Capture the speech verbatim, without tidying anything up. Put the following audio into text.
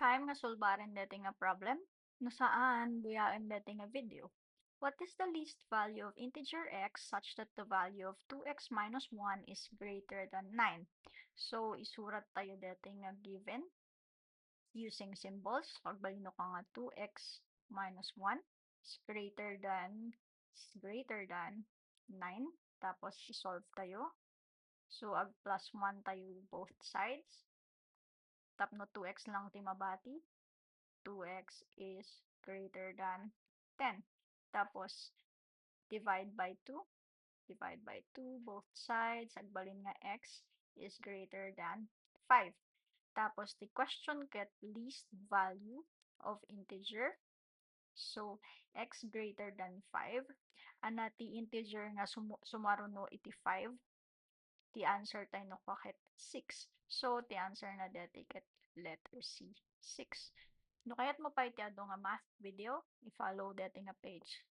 Time nga sulbaren deti nga problem, no saan, buyaen deti nga video. What is the least value of integer x such that the value of two x minus one is greater than nine? So, isurat tayo deti nga given using symbols. Agbalino ka nga two x minus one is greater than, is greater than nine. Tapos, i-solve tayo. So, ag plus one tayo both sides. Tapno two x lang ti mabati. Two x is greater than ten. Tapos, divide by two. Divide by two, both sides. Agbalin nga x is greater than five. Tapos, the question get least value of integer. So, x greater than five. Ana ti integer nga sumu-, sumaruno iti five? Ti answer tayo no ket six. So, ti answer na deti ket letter C, six. No kayat mo pay ti adu nga math video, i-follow deti nga page.